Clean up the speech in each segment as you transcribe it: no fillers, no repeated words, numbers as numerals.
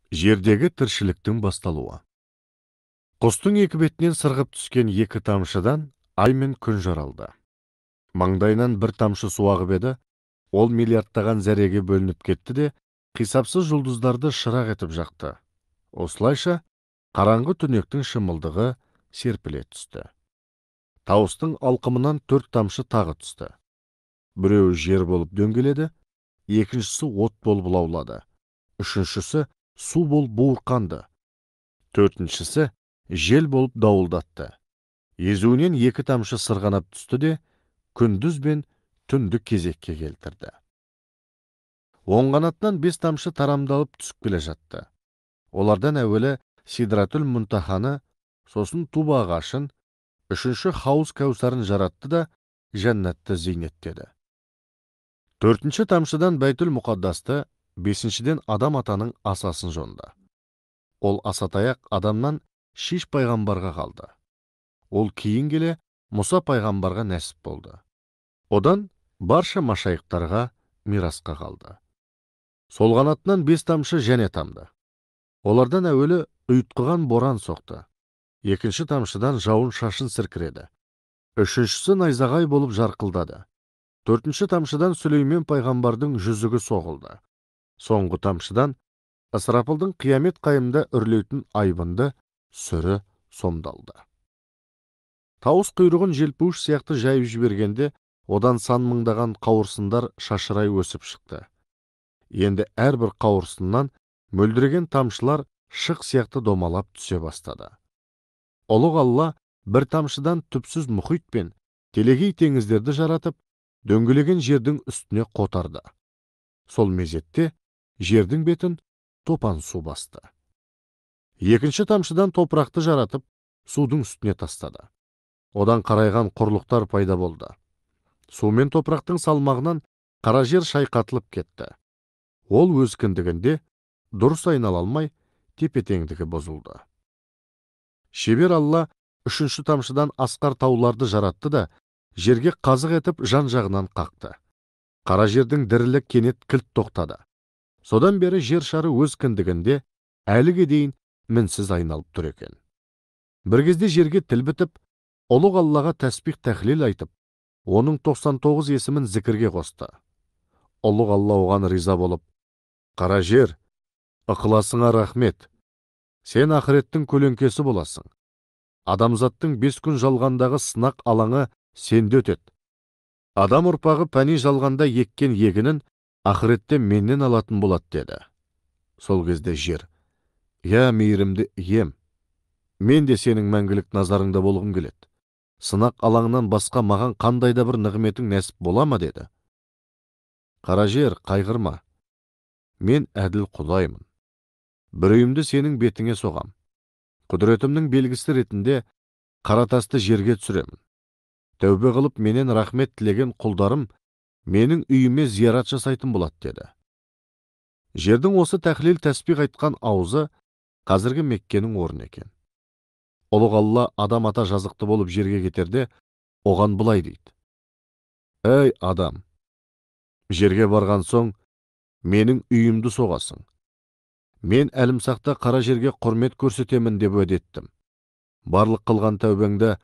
Жердегі тіршіліктің басталуы. Құстың екі бетінен сырғып түскен екі тамшыдан ай мен күн жаралды. Маңдайынан бір тамшы су ағып еді, ол миллиардтаған зәреге бөлініп кетті де, қисапсыз жұлдыздарды шырақ етіп жақты. Осылайша қараңғы түнектің шымылдығы серпіле түсті. Тауыстың алқымынан төрт тамшы тағы түсті. Біреуі жер болып дөңгеледі, екіншісі от болып лаулады, үшіншісі су болып буырқанды, төртіншісі жел болып дауылдатты. Езуінен екі тамшы сырғанап түсті де, күндіз бен түнді кезекке келтірді. Оң қанатынан 5 тамшы тарамдалып түсіп келе жатты. Олардан әуелі Сидратүл Мұнтаханы, сосын Туба ағашын, үшінші Хауыз Кәусарын жаратты да, жәннатты зейнеттеді. Төртінші тамшыдан Бәйтүл Мұқаддасты, бесіншіден Адам атаның асасын жонды. Ол асатаяқ адамнан Шиш пайғамбарға қалды. Ол кейін келе Мұса пайғамбарға нәсіп болды. Одан барша машайықтарға мирасқа қалды. Сол қанатынан 5 тамшы және тамды. Олардан әуелі ұйтқыған боран соқты. Екінші тамшыдан жауын шашын сіркіреді. Үшіншісі найзағай болып жарқылдады. Төртінші тамшыдан Сүлеймен пайғамбардың жүзігі соғылды. Соңғы тамшыдан Ысырапылдың қиямет қайымда үрлейтін айбынды сүрі сомдалды. Тауыс құйрығын желпуіш сияқты жайып жібергенде, одан сан мыңдаған қауырсындар шашырай өсіп шықты. Енді әрбір қауырсыннан мөлдіреген тамшылар шық сияқты домалап түсе бастады. Ұлық Алла бір тамшыдан түпсіз мұхит пен телегей теңіздерді жаратып, дөңгелеген жердің үстіне қотарды. Сол мезетте жердің бетін топан су басты. Екінші тамшыдан топырақты жаратып, судың үстіне тастады. Одан қарайған құрлықтар пайда болды. Су мен топырақтың салмағынан қара жер шайқатылып кетті. Ол өз кіндігінде дұрыс айнала алмай, тепе-теңдігі бұзылды. Шебер Алла үшінші тамшыдан асқар тауларды жаратты да, жерге қазық етіп жан-жағынан қақты. Қара жердің дірілі кенет кілт тоқтады. Содан бері жер шары өз кіндігінде әліге дейін мінсіз айналып тұр екен. Бір кезде жерге тіл бітіп, Ұлық Аллаға тәсбих тәхлил айтып, оның 99 есімін зікірге қосты. Ұлық Алла оған риза болып, «Қара жер, ықыласыңа рахмет. Сен ақыреттің көлеңкесі боласың. Адамзаттың 5 күн жалғандағы сынақ алаңы сенде өтеді. Адам ұрпағы пәни жалғанда еккен егінін ақыретте менен алатын болады», деді. Сол кезде жер, «Я мейірімді ием, мен де сенің мәңгілік назарыңда болғым келеді. Сынақ алаңынан басқа маған қандай да бір нығметің нәсіп бола ма?» деді. Қара жер, қайғырма. Мен әділ Құдаймын. Бір үйімді сенің бетіңе соғам. Құдіретімнің белгісі ретінде қара тасты жерге түсіремін. Тәубе қылып менен рахмет тілеген құлдарым менің үйіме зиярат жасайтын болады, деді. Жердің осы тәхлил тәсбих айтқан аузы қазіргі Меккенің орны екен. Ұлық Алла Адам ата жазықты болып жерге кетерде, оған былай дейді: «Әй адам, жерге барған соң менің үйімді соғасың. Мен әлімсақта қара жерге құрмет көрсетемін деп уәде еттім. Барлық қылған тәубеңді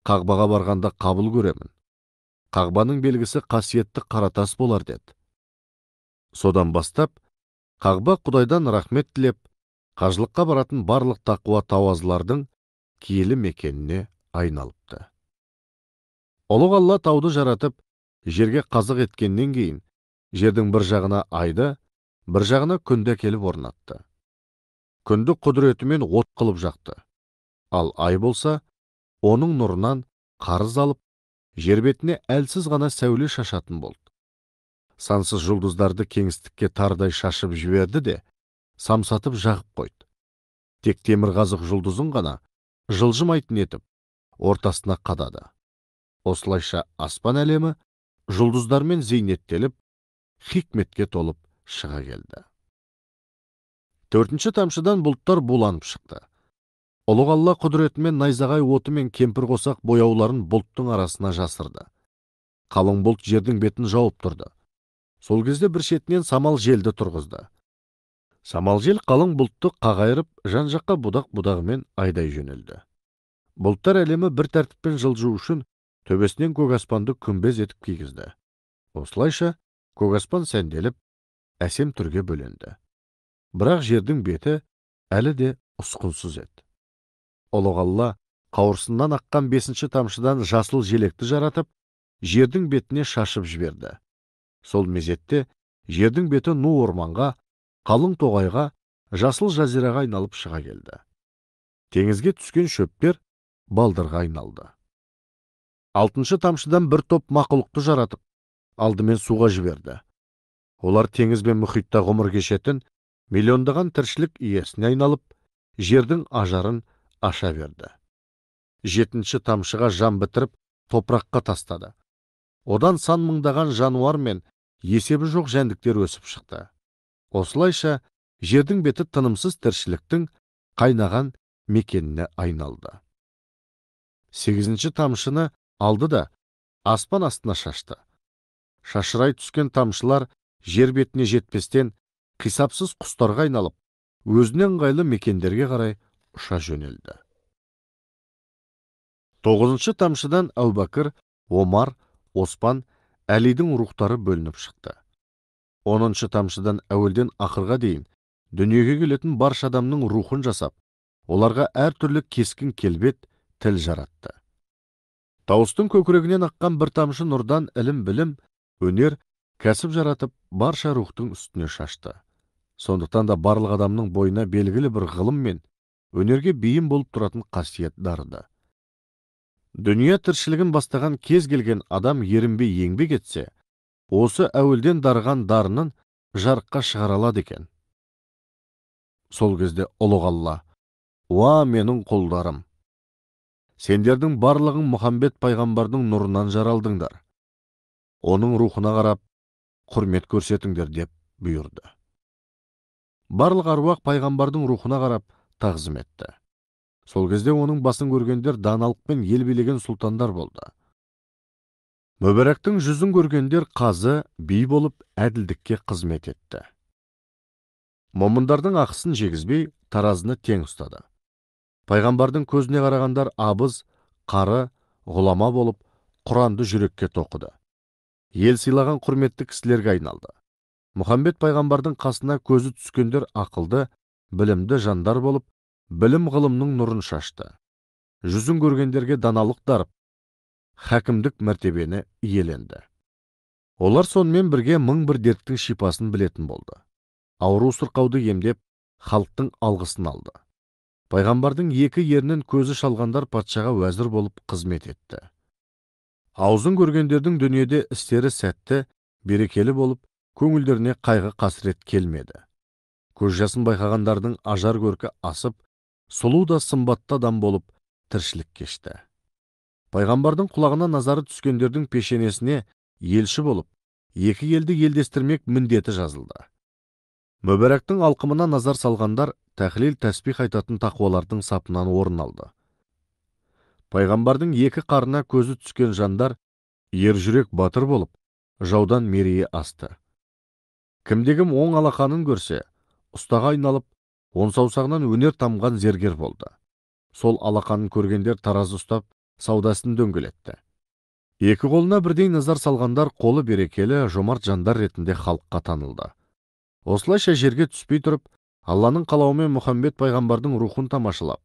Қағбаға барғанда қабыл көремін. Қағбаның белгісі қасиетті қара тас болар», деді. Содан бастап Қағба Құдайдан рахмет тілеп, қажылыққа баратын барлық тақуа тауазылардың киелі мекеніне айналыпты. Ұлық Алла тауды жаратып, жерге қазық еткеннен кейін, жердің бір жағына айды, бір жағына күнді әкеліп орнатты. Күнді құдіретімен от қылып жақты. Ал ай болса, оның нұрынан қарыз алып, жер бетіне әлсіз ғана сәуле шашатын болды. Сансыз жұлдыздарды кеңістікке тардай шашып жіберді де, самсатып жағып қойды. Тек темір қазық жұлдызын ғана жылжымайтын етіп, ортасына қадады. Осылайша аспан әлемі жұлдыздармен зейнеттеліп, хикметке толып шыға келді. Төртінші тамшыдан бұлттар буланып шықты. Ұлық Алла құдіретімен найзағай оты мен кемпір қосақ бояуларын бұлттың арасына жасырды. Қалың бұлт жердің бетін жауып тұрды. Сол кезде бір шетінен самал желді тұрғызды. Самал жел қалың бұлтты қағайырып, жан-жаққа будақ-будағымен айдай жөнелді. Бұлттар әлемі бір тәртіппен жылжу үшін төбесінен көк аспанды күмбез етіп кигізді. Осылайша көк аспан сәнделіп, әсем түрге бөленді. Бірақ жердің беті әлі де ұсқынсыз еді. Ұлық Алла қауырсыннан аққан 5-ші тамшыдан жасыл желекті жаратып, жердің бетіне шашып жіберді. Сол мезетте жердің беті ну орманға, қалың тоғайға, жасыл жазираға айналып шыға келді. Теңізге түскен шөптер балдырға айналды. 6-шы тамшыдан бір топ мақұлықты жаратып, алдымен суға жіберді. Олар теңіз бен мұхитта ғұмыр кешетін миллиондаған тіршілік иесіне айналып, жердің ажарын аша берді. 7-ші тамшыға жан бітіріп, топыраққа тастады. Одан сан мыңдаған жануар мен есебі жоқ жәндіктер өсіп шықты. Осылайша жердің беті тынымсыз тіршіліктің қайнаған мекеніне айналды. 8-ші тамшыны алды да аспан астына шашты. Шашырай түскен тамшылар жер бетіне жетпестен қисапсыз құстарға айналып, өзіне ыңғайлы мекендерге қарай ұша жөнелді. 9-шы тамшыдан Әубәкір, Омар, Оспан, Әлидің рухтары бөлініп шықты. 10-шы тамшыдан әуелден ақырға дейін дүниеге келетін барша адамның рухын жасап, оларға әртүрлі кескін келбет, тіл жаратты. Тауыстың көкірегінен аққан бір тамшы нұрдан ілім-білім, өнер, кәсіп жаратып, барша рухтың үстіне шашты. Сондықтан да барлық адамның бойына белгілі бір ғылым мен өнерге бейім болып тұратын қасиет дарыды. Дүние тіршілігін бастаған кез келген адам ерінбей еңбек етсе, осы әуелден дарыған дарынын жарыққа шығара алады екен. Сол кезде Ұлық Алла: «Уа менің құлдарым! Сендердің барлығың Мұхаммед пайғамбардың нұрынан жаралдыңдар. Оның рухына қарап, құрмет көрсетіңдер», деп бұйырды. Барлық аруақ пайғамбардың рухына қарап тағзым етті. Сол кезде оның басын көргендер даналықпен ел билеген сұлтандар болды. Мүбәрактың жүзін көргендер қазы, би болып әділдікке қызмет етті. Момындардың ақысын жегізбей, таразыны тең ұстады. Пайғамбардың көзіне қарағандар абыз, қары, ғұлама болып, Құранды жүрекке тоқыды. Ел сыйлаған құрметті кісілерге айналды. Мұхаммед пайғамбардың қасына көзі түскендер ақылды, білімді жандар болып, білім ғылымның нұрын шашты. Жүзін көргендерге даналық дарып, хакімдік мәртебені иеленді. Олар сонымен бірге 1001 дерттің шипасын білетін болды. Ауру сырқауды емдеп, халықтың алғысын алды. Пайғамбардың екі ерінін көзі шалғандар патшаға уәзір болып қызмет етті. Аузын көргендердің дүниеде істері сәтті, берекелі болып, көңілдеріне қайғы қасірет келмеді. Көз жасын байқағандардың ажар көркі асып, сұлу да сымбатты адам болып тіршілік кешті. Пайғамбардың құлағына назары түскендердің пешенесіне елші болып, екі елді елдестірмек міндеті жазылды. Мүбәрактың алқымына назар салғандар тәхлил тәсбих айтатын тақуалардың сапынан орын алды. Пайғамбардың екі қарына көзі түскен жандар ержүрек батыр болып, жаудан мерейі асты. Кімде-кім оң алақанын көрсе, ұстаға айналып, он саусағынан өнер тамған зергер болды. Сол алақанын көргендер таразы ұстап, саудасын дөңгелетті. Екі қолына бірдей назар салғандар қолы берекелі, жомарт жандар ретінде халыққа танылды. Осылайша жерге түспей тұрып, Алланың қалауымен Мұхаммед пайғамбардың рухын тамашалап,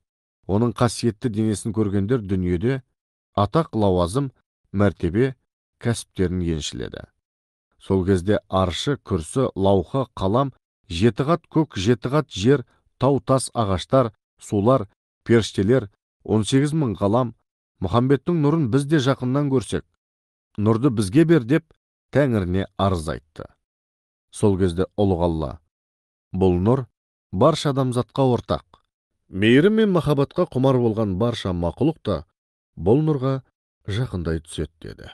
оның қасиетті денесін көргендер дүниеде атақ, лауазым, мәртебе, кәсіптерін еншіледі. Сол кезде аршы, күрсі, лауха, қалам, жеті қат көк, жеті қат жер, тау, тас, ағаштар, сулар, періштелер, 18 мың ғалам, Мұхаммедтің нұрын біз де жақыннан көрсек, нұрды бізге бер деп тәңіріне арыз айтты. Сол кезде Ұлық Алла: «Бұл нұр барша адамзатқа ортақ. Мейірім мен махаббатқа құмар болған барша мақұлық та бұл нұрға жақындай түседі», деді.